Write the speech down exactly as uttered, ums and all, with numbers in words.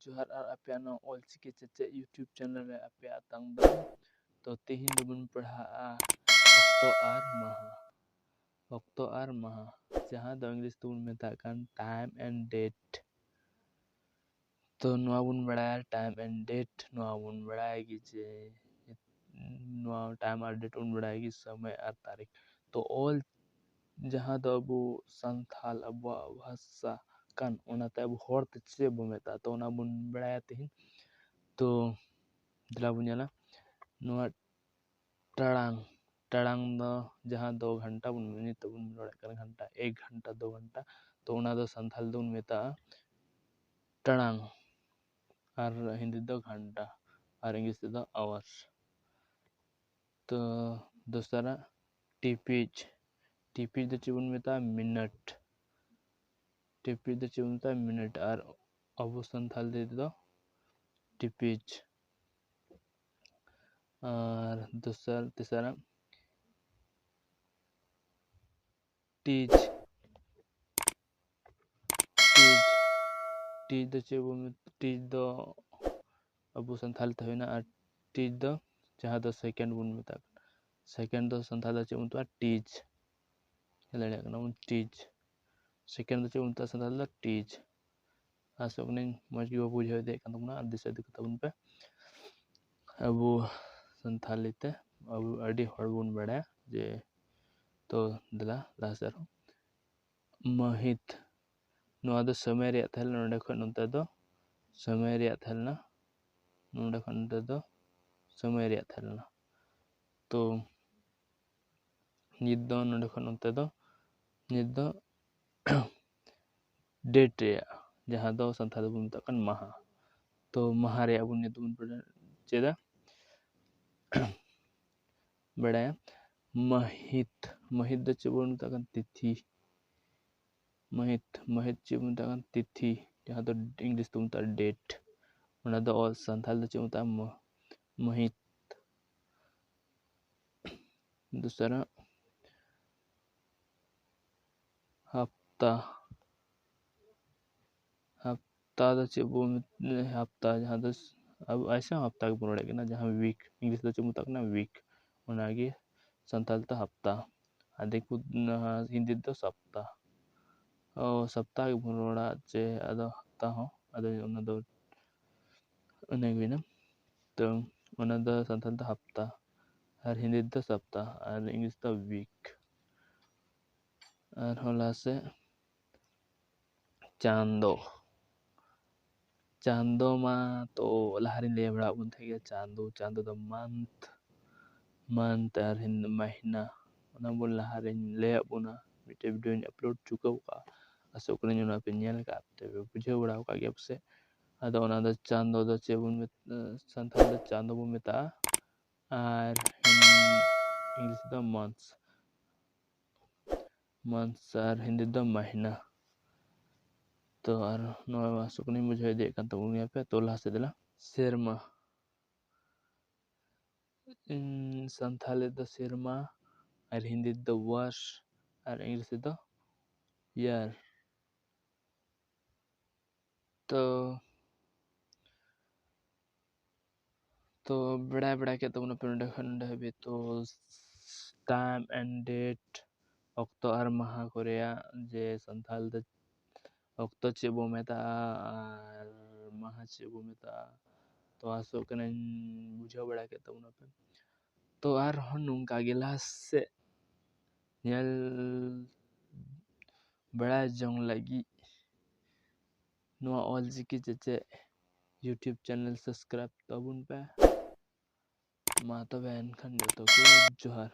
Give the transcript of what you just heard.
ᱡᱚᱦᱟᱨ ᱟᱨ ᱟᱯᱮᱭᱟᱜ ᱱᱚᱣᱟ ᱚᱞᱪᱤᱠᱤ ᱪᱮᱪᱮᱫ YouTube channel ᱨᱮ ᱟᱯᱮᱭᱟᱜ ᱟᱛᱟᱝ ᱫᱟᱨᱟᱢ᱾ ᱛᱚ ᱛᱮᱦᱮᱧ ᱫᱚᱵᱚᱱ ᱯᱟᱲᱦᱟᱜᱼᱟ ᱚᱠᱛᱚ ᱟᱨ ᱢᱟᱦᱟ᱾ ᱚᱠᱛᱚ ᱟᱨ ᱢᱟᱦᱟ, ᱡᱟᱦᱟᱸ ᱫᱚ ᱤᱝᱞᱤᱥ ᱛᱮᱵᱚᱱ ᱢᱮᱛᱟᱜ ᱠᱟᱱ time and date᱾ ᱛᱚ ᱱᱚᱣᱟ ᱵᱚᱱ ᱵᱟᱲᱟᱭᱟ time and date, ᱱᱚᱣᱟ ᱵᱚᱱ ᱵᱟᱲᱟᱭ ᱜᱮ ᱡᱮ ᱱᱚᱣᱟ time ᱟᱨ date ᱵᱚᱱ ᱵᱟᱲᱟᱭ ᱜᱮ ᱥᱚᱢᱚᱭ ᱟᱨ ᱛᱟᱹᱨᱤᱠᱷ᱾ ᱛᱚ ᱚᱞ ᱡᱟᱦᱟᱸ ᱫᱚ ᱟᱵᱚ ᱥᱟᱱᱛᱷᱟᱞ ᱟᱵᱚᱣᱟᱜ ᱵᱷᱟᱥᱟ ᱠᱟᱱ, ᱚᱱᱟᱛᱮ ᱟᱵᱚ ᱦᱚᱲ ᱛᱮ ᱪᱮᱫ ᱵᱚ ᱢᱮᱛᱟᱜᱼᱟ, ᱛᱚ ᱚᱱᱟ ᱵᱚᱱ ᱵᱟᱲᱟᱭᱟ ᱛᱮᱦᱮᱧ᱾ ᱛᱚ ᱫᱮᱞᱟ ᱵᱚᱱ ᱧᱮᱞᱟ ᱱᱚᱣᱟ ᱴᱟᱲᱟᱝ᱾ ᱴᱟᱲᱟᱝ ᱫᱚ ᱡᱟᱦᱟᱸ ᱫᱚ ᱜᱷᱟᱱᱴᱟ ᱵᱚᱱ, ᱱᱤᱛᱚᱜ ᱵᱚᱱ ᱨᱚᱲᱮᱫ ᱠᱟᱱᱟ ᱜᱷᱟᱱᱴᱟ, ᱮᱠ ᱜᱷᱟᱱᱴᱟ, ᱫᱩ ᱜᱷᱟᱱᱴᱟ, ᱛᱚ ᱚᱱᱟ ᱫᱚ ᱥᱟᱱᱛᱷᱟᱞ ᱫᱚᱵᱚᱱ ᱢᱮᱛᱟᱜᱼᱟ ᱴᱟᱲᱟᱝ, ᱟᱨ ᱦᱤᱱᱫᱤ ᱫᱚ ᱜᱷᱟᱱᱴᱟ, ᱟᱨ ᱤᱝᱞᱤᱥ ᱛᱮᱫᱚ hours᱾ ᱛᱚ ᱫᱚᱥᱟᱨᱟᱜ ᱴᱤᱯᱤᱡ᱾ ᱴᱤᱯᱤᱡ ᱫᱚ ᱪᱮᱫ ᱵᱚᱱ ᱢᱮᱛᱟᱜᱼᱟ? ᱢᱤᱱᱤᱴ᱾ ᱴᱤᱯᱤᱡ ᱫᱚ ᱪᱮᱫ ᱵᱚᱱ ᱢᱮᱛᱟᱜᱼᱟ? ᱢᱤᱱᱤᱴ᱾ ᱟᱨ ᱟᱵᱚ ᱥᱟᱱᱛᱷᱟᱞ ᱛᱮᱫᱚ ᱴᱤᱯᱤᱡ᱾ ᱟᱨ ᱫᱚᱥᱟᱨ, ᱛᱮᱥᱟᱨᱟᱜ ᱴᱤᱡ᱾ ᱴᱤᱡ, ᱴᱤᱡ ᱫᱚ ᱪᱮᱫ ᱵᱚᱱ ᱢᱮᱛ-, ᱴᱤᱡ ᱫᱚ ᱟᱵᱚ ᱥᱟᱱᱛᱷᱟᱞ ᱛᱮ ᱦᱩᱭᱱᱟ, ᱟᱨ ᱴᱤᱡ ᱫᱚ ᱡᱟᱦᱟᱸ ᱫᱚ ᱥᱮᱠᱮᱱᱰ ᱵᱚᱱ ᱢᱮᱛᱟᱜ ᱠᱟᱱᱟ᱾ ᱥᱮᱠᱮᱱᱰ ᱫᱚ ᱥᱟᱱᱛᱷᱟᱞ ᱫᱚ ᱪᱮᱫ ᱵᱚᱱ ᱢᱮᱛᱟᱜᱼᱟ? ᱴᱤᱡ᱾ ᱧᱮᱞ ᱫᱟᱲᱮᱭᱟᱜ ᱠᱟᱱᱟ ᱵᱚᱱ, ᱴᱤᱡ᱾ ᱥᱮᱠᱮᱱᱰ ᱫᱚ ᱪᱮᱫ ᱵᱚᱱ ᱢᱮᱛᱟᱜᱼᱟ ᱥᱟᱱᱛᱷᱟᱞ ᱫᱚ? ᱴᱤᱡ᱾ ᱟᱥᱚᱜ ᱠᱟᱹᱱᱟᱹᱧ ᱢᱚᱡᱽ ᱜᱮᱵᱚ ᱵᱩᱡᱷᱟᱹᱣ ᱤᱫᱤᱭᱮᱫ ᱠᱟᱱ ᱛᱟᱵᱚᱱᱟ, ᱟᱨ ᱫᱤᱥᱟᱹ ᱤᱫᱤ ᱠᱟᱛᱟ ᱵᱚᱱ ᱯᱮ᱾ ᱟᱵᱚ ᱥᱟᱱᱛᱷᱟᱞᱤ ᱛᱮ ᱟᱵᱚ ᱟᱹᱰᱤ ᱦᱚᱲ ᱵᱚᱱ ᱵᱟᱲᱟᱭᱟ ᱡᱮ, ᱛᱚ ᱫᱮᱞᱟ ᱞᱟᱦᱟ ᱥᱮᱫ ᱟᱨᱦᱚᱸ᱾ ᱢᱟᱹᱦᱤᱛ, ᱱᱚᱣᱟ ᱫᱚ ᱥᱚᱢᱚᱭ ᱨᱮᱭᱟᱜ ᱛᱟᱦᱮᱸ ᱞᱮᱱᱟ, ᱱᱚᱸᱰᱮ ᱠᱷᱚᱱ ᱱᱚᱛᱮ ᱫᱚ ᱥᱚᱢᱚᱭ ᱨᱮᱭᱟᱜ ᱛᱟᱦᱮᱸ ᱞᱮᱱᱟ, ᱱᱚᱸᱰᱮ ᱠᱷᱚᱱ ᱱᱚᱛᱮ ᱫᱚ ᱥᱚᱢᱚᱭ ᱨᱮᱭᱟᱜ ᱛᱟᱦᱮᱸ ᱞᱮᱱᱟ᱾ ᱛᱚ ᱱᱤᱛ ᱫᱚ ᱱᱚᱸᱰᱮ ᱠᱷᱚᱱ ᱱᱚᱛᱮ ᱫᱚ, ᱱᱤᱛ ᱫᱚ ᱰᱮᱴ ᱨᱮᱭᱟᱜ, ᱡᱟᱦᱟᱸ ᱫᱚ ᱥᱟᱱᱛᱷᱟᱞᱤ ᱛᱮᱵᱚᱱ ᱢᱮᱛᱟᱜ ᱠᱟᱱ ᱢᱟᱦᱟ᱾ ᱛᱚ ᱢᱟᱦᱟ ᱨᱮᱭᱟᱜ ᱵᱚᱱ ᱱᱤᱛ ᱵᱚᱱ ᱪᱮᱫᱟ, ᱵᱟᱲᱟᱭᱟ᱾ ᱢᱟᱹᱦᱤᱛ, ᱢᱟᱹᱦᱤᱛ ᱫᱚ ᱪᱮᱫ ᱵᱚᱱ ᱢᱮᱛᱟᱜ ᱠᱟᱱ? ᱛᱤᱛᱷᱤ᱾ ᱢᱟᱹᱦᱤᱛ, ᱢᱟᱹᱦᱤᱛ ᱪᱮᱫ ᱵᱚᱱ ᱢᱮᱛᱟᱜ ᱠᱟᱱ? ᱛᱤᱛᱷᱤ, ᱡᱟᱦᱟᱸ ᱫᱚ ᱤᱝᱞᱤᱥ ᱛᱮᱵᱚᱱ ᱢᱮᱛᱟᱜᱼᱟ ᱰᱮᱴ᱾ ᱚᱱᱟ ᱫᱚ ᱚᱞ ᱥᱟᱱᱛᱷᱟᱞ ᱫᱚ ᱪᱮᱫ ᱵᱚᱱ ᱢᱮᱛᱟᱜᱼᱟ? ᱢᱟᱹ-, ᱢᱟᱹᱦᱤᱛ᱾ ᱫᱚᱥᱟᱨᱟᱜ ᱦᱟᱯᱛᱟ, ᱦᱟᱯ- ᱦᱟᱯᱛᱟ ᱫᱚ ᱪᱮᱫ ᱵᱚ ᱢᱮᱛ-, ᱦᱟᱯᱛᱟ, ᱡᱟᱦᱟᱸ ᱫᱚ ᱟᱵᱚ ᱟᱭᱥᱟ ᱦᱚᱸ ᱦᱟᱯᱛᱟ ᱜᱮᱵᱚᱱ ᱨᱚᱲᱮᱫ ᱠᱟᱱᱟ, ᱡᱟᱦᱟᱸ ᱣᱤᱠ, ᱤᱝᱞᱤᱥ ᱫᱚ ᱪᱮᱫ ᱵᱚ ᱢᱮᱛᱟᱜ ᱠᱟᱱᱟ? ᱣᱤᱠ᱾ ᱚᱱᱟᱜᱮ ᱥᱟᱱᱛᱟᱲ ᱛᱮ ᱦᱟᱯᱛᱟ᱾ ᱟᱨ ᱫᱤᱠᱩ, ᱦᱤᱱᱫᱤ ᱫᱚ ᱥᱟᱯᱛᱟ᱾ ᱚ, ᱥᱟᱯᱛᱟ ᱜᱮᱵᱚᱱ ᱨᱚᱲᱟ, ᱪᱮ ᱟᱫᱚ ᱦᱟᱯᱛᱟ ᱦᱚᱸ, ᱟᱫᱚ ᱚᱱᱟ ᱫᱚ ᱚᱱᱟ ᱜᱮ ᱦᱩᱭᱱᱟ᱾ ᱛᱚ ᱚᱱᱟ ᱫᱚ ᱥᱟᱱᱛᱟᱲ ᱫᱚ ᱦᱟᱯᱛᱟ, ᱟᱨ ᱦᱤᱱᱫᱤ ᱫᱚ ᱥᱟᱯᱛᱟ, ᱟᱨ ᱤᱝᱞᱤᱥ ᱫᱚ ᱣᱤᱠ᱾ ᱟᱨᱦᱚᱸ ᱞᱟᱦᱟ ᱥᱮᱫ, ᱪᱟᱸᱫᱚ᱾ ᱪᱟᱸᱫᱚ ᱢᱟ ᱛᱚ ᱞᱟᱦᱟᱨᱤᱧ ᱞᱟᱹᱭ ᱵᱟᱲᱟᱣᱟᱫ ᱵᱚᱱ ᱛᱟᱦᱮᱸ ᱜᱮᱭᱟ, ᱪᱟᱸᱫᱚ, ᱪᱟᱸᱫᱚ ᱫᱚ ᱢᱟᱱᱛᱷ, ᱢᱟᱱᱛᱷ ᱟᱨ ᱦᱤᱱ-, ᱢᱟᱦᱤᱱᱟ, ᱚᱱᱟ ᱵᱚᱱ ᱞᱟᱦᱟᱨᱤᱧ ᱞᱟᱹᱭᱟᱫ ᱵᱚᱱᱟ, ᱢᱤᱫᱴᱮᱡ ᱵᱷᱤᱰᱤᱭᱳᱧ ᱟᱯᱞᱳᱰ ᱪᱩᱠᱟᱹᱣ ᱠᱟᱜᱼᱟ, ᱟᱥᱚᱜ ᱠᱟᱹᱱᱟᱹᱧ ᱚᱱᱟ ᱯᱮ ᱧᱮᱞ ᱠᱟᱜᱼᱟ, ᱛᱚᱵᱮ ᱵᱩᱡᱷᱟᱹᱣ ᱵᱟᱲᱟ ᱠᱟᱜ ᱜᱮᱭᱟ ᱯᱟᱥᱮᱡ᱾ ᱟᱫᱚ ᱚᱱᱟ ᱫᱚ ᱪᱟᱸᱫᱚ ᱫᱚ ᱪᱮᱫ ᱵᱚᱱ ᱢᱮᱛ-, ᱥᱟᱱᱛᱟᱲ ᱫᱚ ᱪᱟᱸᱫᱚ ᱵᱚᱱ ᱢᱮᱛᱟᱜᱼᱟ, ᱟᱨ ᱦᱤᱱ-, ᱤᱝᱞᱤᱥ ᱫᱚ ᱢᱟᱱᱛᱷ, ᱢᱟᱱᱛᱷ ᱟᱨ ᱦᱤᱱᱫᱤ ᱫᱚ ᱢᱟᱦᱤᱱᱟ᱾ ᱛᱚ ᱟᱨ ᱱᱚᱣᱟ ᱟᱥᱚᱜ ᱠᱟᱹᱱᱟᱹᱧ ᱵᱩᱡᱷᱟᱹᱣ ᱤᱫᱤᱭᱮᱫ ᱠᱟᱱ ᱛᱟᱵᱚᱱ ᱜᱮᱭᱟ ᱯᱮ᱾ ᱛᱚ ᱞᱟᱦᱟ ᱥᱮᱫ ᱫᱮᱞᱟ, ᱥᱮᱨᱢᱟ᱾ ᱩᱸ, ᱥᱟᱱᱛᱷᱟᱞᱤ ᱫᱚ ᱥᱮᱨᱢᱟ, ᱟᱨ ᱦᱤᱱᱫᱤ ᱫᱚ ᱣᱟᱨᱥ, ᱟᱨ ᱤᱝᱞᱤᱥ ᱛᱮᱫᱚ ᱭᱟᱨ᱾ ᱛᱚ, ᱛᱚ ᱵᱟᱲᱟᱭ, ᱵᱟᱲᱟᱭ ᱠᱮᱫ ᱛᱟᱵᱚᱱᱟ ᱯᱮ ᱱᱚᱰᱮ ᱠᱷᱚᱱ ᱱᱚᱰᱮ ᱦᱟᱹᱵᱤᱡ᱾ ᱛᱚ time and date, ᱚᱠᱛᱚ ᱟᱨ ᱢᱟᱦᱟ ᱠᱚ ᱨᱮᱭᱟᱜ ᱡᱮ ᱥᱟᱱᱛᱷᱟᱞ ᱫᱚ ᱚᱠᱛᱚ ᱪᱮᱫ ᱵᱚ ᱢᱮᱛᱟᱜᱼᱟ ᱟᱨ ᱢᱟᱦᱟ ᱪᱮᱫ ᱵᱚ ᱢᱮᱛᱟᱜᱼᱟ᱾ ᱛᱚ ᱟᱥᱚᱜ ᱠᱟᱹᱱᱟᱹᱧ ᱵᱩᱡᱷᱟᱹᱣ ᱵᱟᱲᱟ ᱠᱮᱫ ᱛᱟᱵᱚᱱᱟ ᱯᱮ᱾ ᱛᱚ ᱟᱨᱦᱚᱸ ᱱᱚᱝᱠᱟ ᱜᱮ ᱞᱟᱦᱟ ᱥᱮᱫ ᱧᱮᱞ ᱵᱟᱲᱟᱭ ᱡᱚᱝ ᱞᱟᱹᱜᱤᱫ ᱱᱚᱣᱟ ᱚᱞᱪᱤᱠᱤ ᱪᱮᱪᱮᱫ YouTube channel subscribe ᱛᱟᱵᱚᱱ ᱯᱮ᱾ ᱢᱟ ᱛᱚᱵᱮ ᱮᱱᱠᱷᱟᱱ ᱡᱚᱛᱚ ᱠᱚ ᱡᱚᱦᱟᱨ᱾